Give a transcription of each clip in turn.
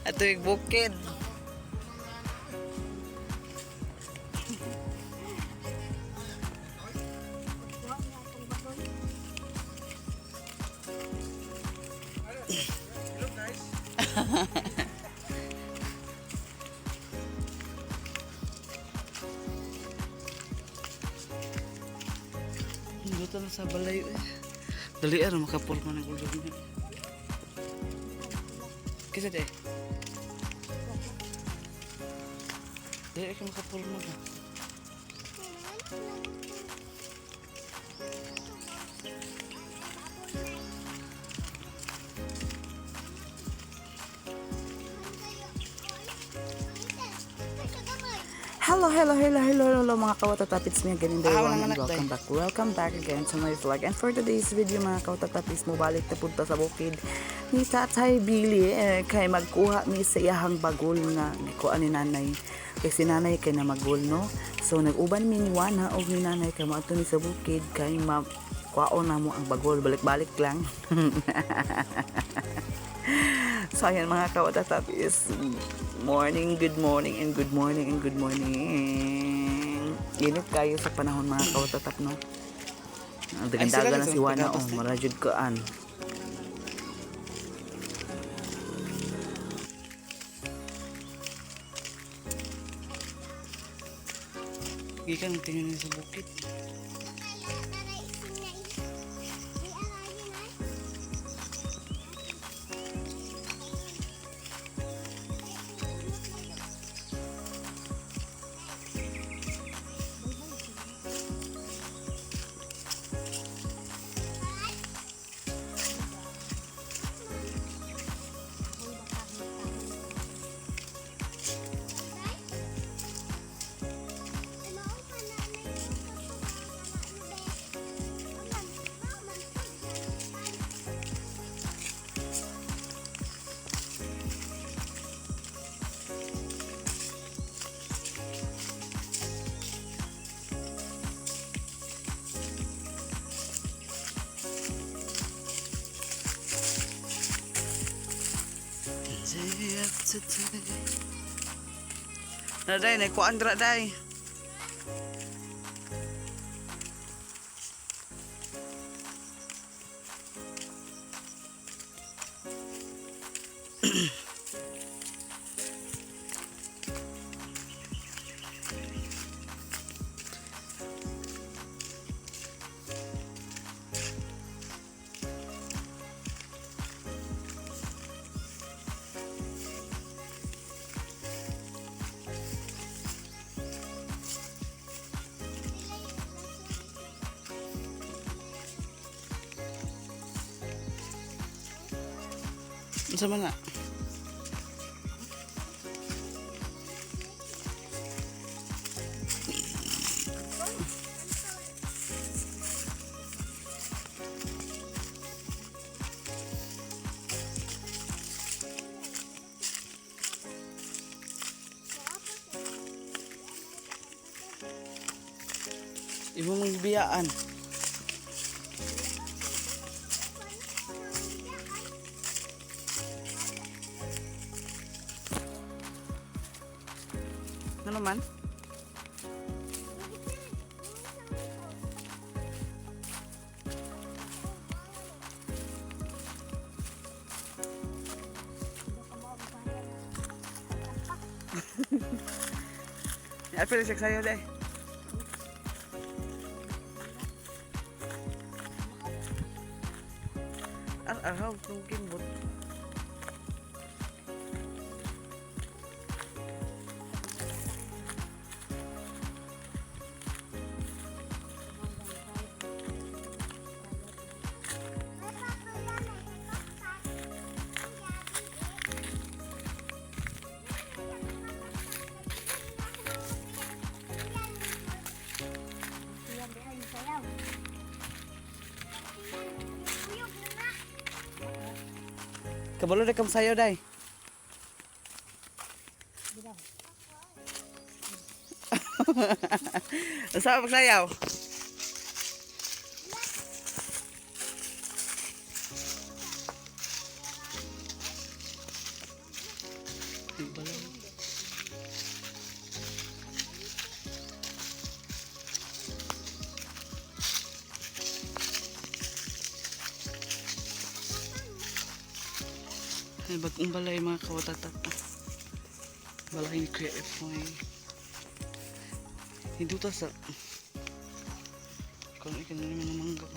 Ato yung bukid. Hello, guys. Dito na sa balay eh. Dali ara makapulma ng ulo niya. Kisa de. Dali ka makapulma ba? Hello, hello, hello, hello, hello, mga kawatatap. It's me again in Ah, Daywan walang and anak, welcome back. Welcome back again to my vlog. And for today's video, mga kawatatapis, mobalik na punta sa bukid ni Tatay Billy, eh, kay magkuha mi sa iyahang bagol nga gikuha ni nanay. Kay si nanay kay na magol, no? So nag-uban mi ni Wana og ni nanay kay moadto mi sa bukid kay ma kuhaon na mo ang bagol. Balik-balik lang. So ayan, mga kawatatapis, morning, good morning, and good morning, and good morning. Init kayo sa panahon, mga kawatatap, no? Ang Ay, sila dagan na dito, si Wana, oh, tagatos na. marajud kaan. Gikan tingin sa bukid. Day after day. Na day, nagkuan dra day. Unsa man na? Imo mong biyaan. Ano man? Ay, pero sayo day. Ar araw itong kimbot. Kabalo na kam sayo day. Unsa pagsayaw? Ay, bagong balay, mga kawatatap. Balay ni Kuya Efoy. Hindi ta sa... Kung ikan na naman ang mangga.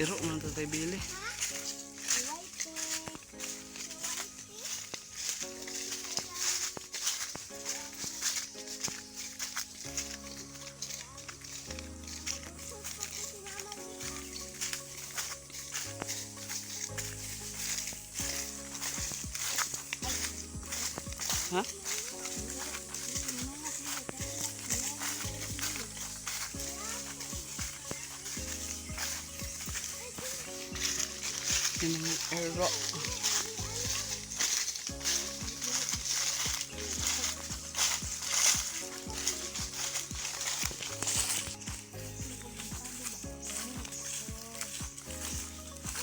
Iro man Tatay Billy. Ha? Yung mga ero.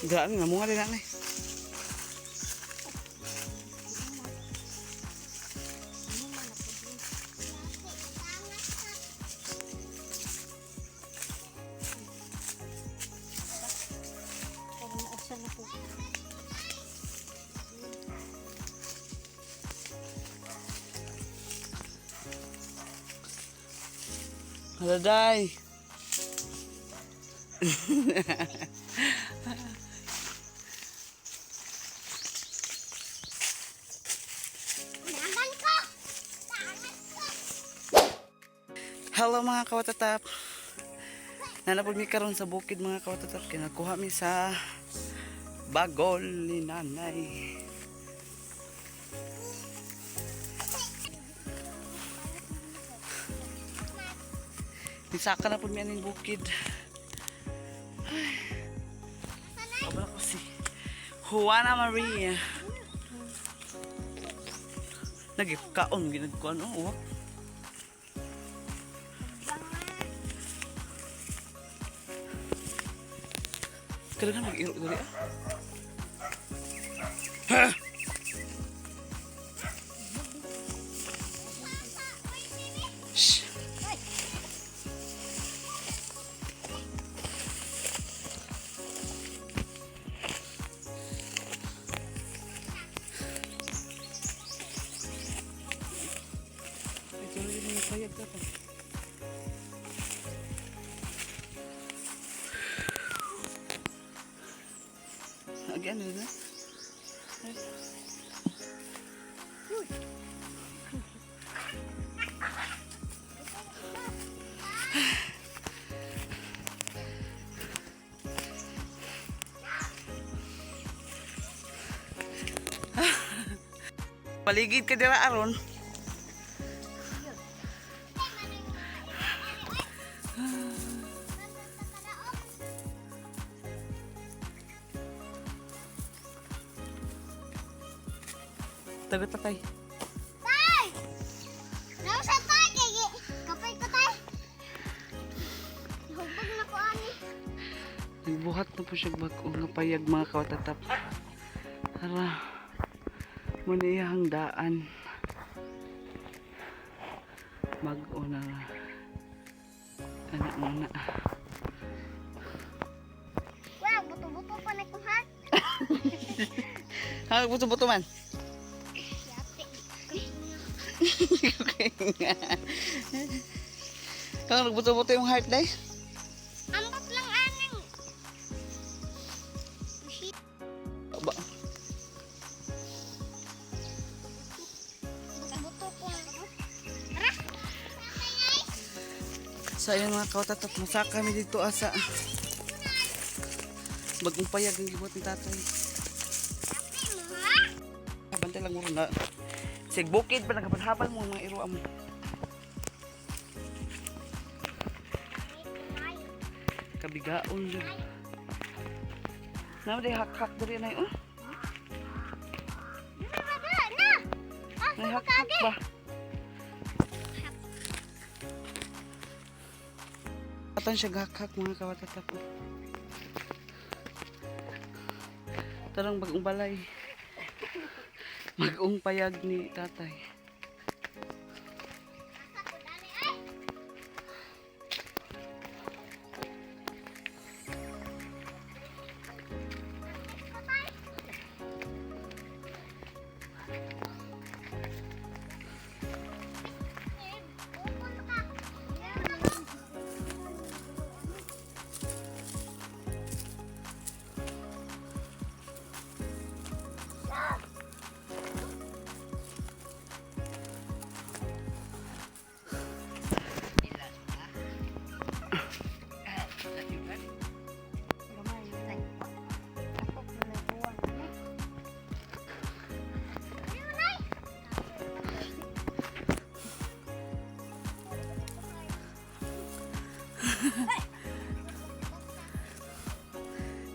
Grabe, namunga din nanay. Hello, Day. Hello, mga kawatatap. Nanapod mi karon sa bukid, mga kawatatap. Kinakuha mi sa bagol ni nanay. Nisaka na po mi aning bukid. Ay. Kabala ko si Juana Maria. Nagikaon, ginagkuan. Oh, oh. Kailangan mag-iro dali ah. Ha? Shh. Ay, tuloy na yung payag dapat. Again, isn't it? Paligid ka dira aron. Tagot tatay. Tay! Nausa tay kay kapay ko tay. Hubog na ko ani. Nagbuhat na po siya bag-o nga payag, mga kawatatap. Tara. Muna iyang daan. Mag-o na. Anak muna. Wow, buto. Ha, buto-buto man. Kang nagbuto-buto yung heart day. Ambot lang anang. Ba. Buto ko. Tara. So ayun, mga kautatot, masaka kami dito asa. Bagong payag ang gibuhat ni tatay. Kape mo ha? Bantay lang mo na. Sig bukid pa naghabal-habal mo mga iro amo. Kabigaon jud. Naa day hak-hak diri nay oh. Na, na. Ah, May hak-hak ba? Atan siya hak-hak, mga kawatatap. Oh. Tarang bagong balay. Bagong payag ni tatay.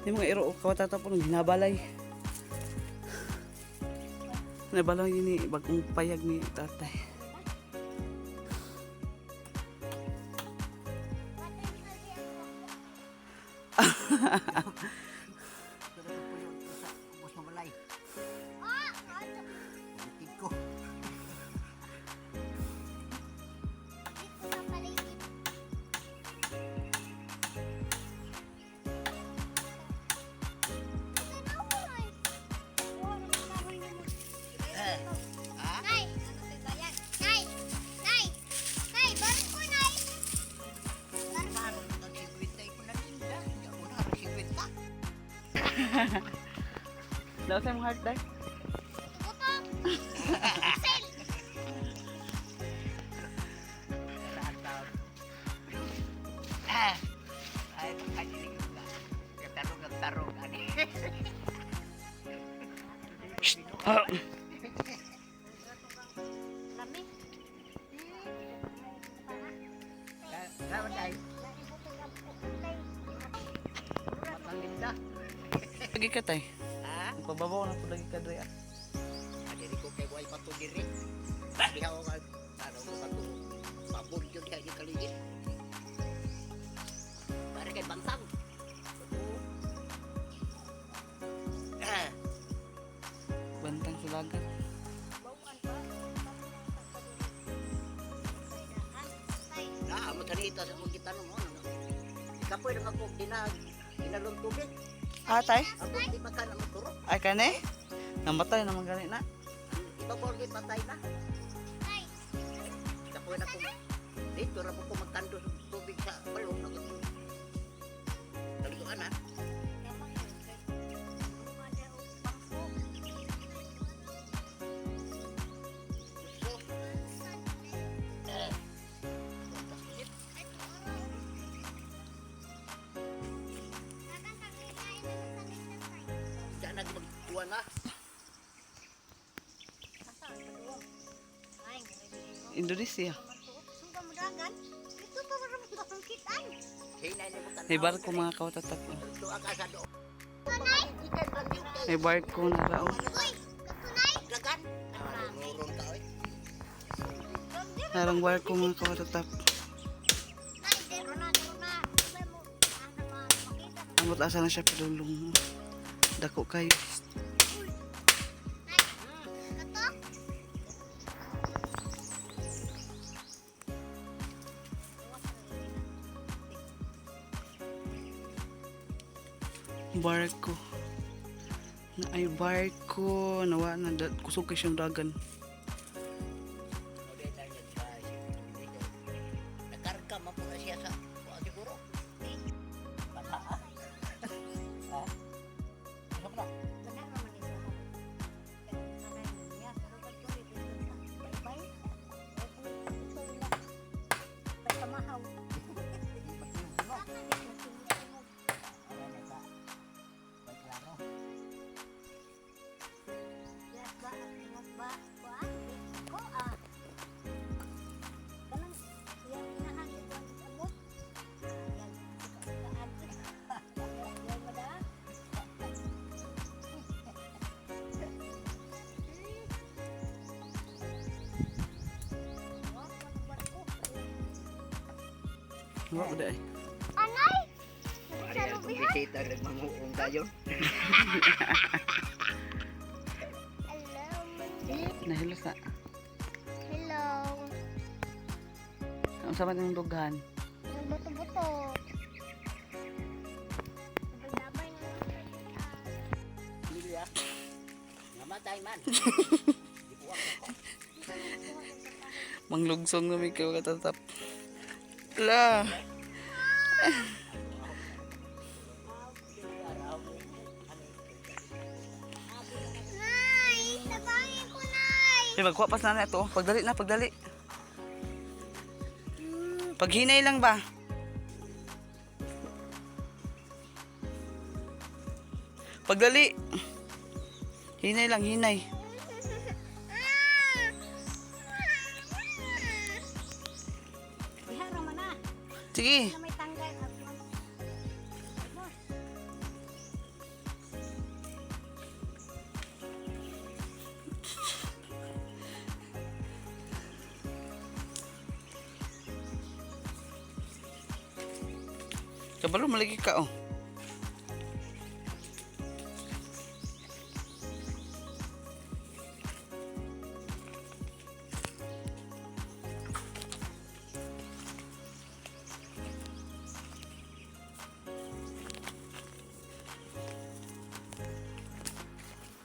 Yung mga iro kawatatap ng ginabalay. Nabalay ni bagong payag ni tatay. Ubos mamalay. Bukid ko. Nay! Nay! Nay! Nay! Barang ko, Nay! Paano nang 50 ko na tinda? Hindi ako na 50. Daw sa imong heart day. Buto! Sel! Saan tawag? Ah! Ay, makadilig ka. Katarog ang tarog. Ani. Ah, Lami. Salamat tayo. Matanginda. Lagi ka tay. Ha? Pababaw na po lagi ka dre. Ah. Adiri ko kay way pato diri. Diha ko ka ano ko pato. Pabon jud kay kaligid. Para kay bantang. Ah, Bantang sa dagat. Na mo tanita sa mong gitanong mo ano. Kapoy na magkog dinag dinalong tubig. Ah, tay? Ako di makan ang magturo. Ay kane? Namatay naman gani na. Iba po patay na. Kapoy na ko. Dito ra mo ko magtando sa tubig sa balon na ko. Kaliguan na. So, eh, Diyan nagmagtuwa na. Indonesia. Hinay ni mo May barko, mga kawatatap. Oh. Tuwa ka sa doon. May barko na raw. Dagan. Nurong ka oy. Narang barko, mga kawatatap. Amot asa na siya padulong. Dako kayo. Barko. Na ay barko, nawa na kusog kay siyang dagan. Nakarga man po na siya sa kuha siguro. Bata ah. Ha? Ano ba? Wala naman ito. Bye-bye. Pagkamahaw. Ano na sa? May klaro. Nawa ba ay? Anay! Pare akong bisita nagmanguong tayo. Hello, Nahilo sa. Hello. Ang sama ng dughan. Ang buto-buto. Dabay na lang. Lilia. Namatay man. Manglugsong na may katatap. La. Nay! Tabangin ko, Nay! Ay, magkuha pas na ito. Pagdali na, pagdali. Paghinay lang ba? Pagdali. Hinay lang, hinay. Diha raman na. Sige. Na may tanggal. Kabalo malagi ka oh.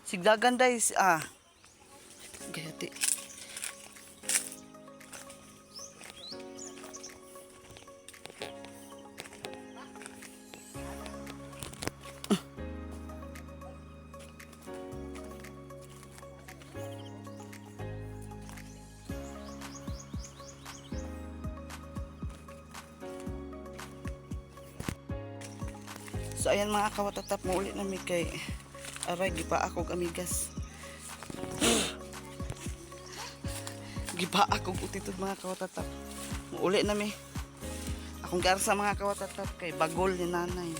Sigdagan dai ah. Gayati. So ayan mga kawatatap mo ulit nami kay aray gipa ako og amigas. Gipa ako og utitod mga kawatatap. Muuli nami. Akong garsa mga kawatatap kay bagol ni nanay.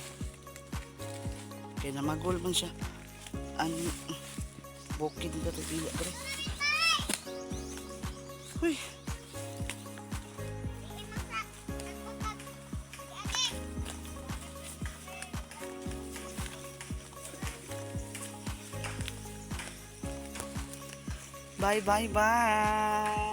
Kay namagol man siya. An bukid nito pila pre. Uy, bye bye bye.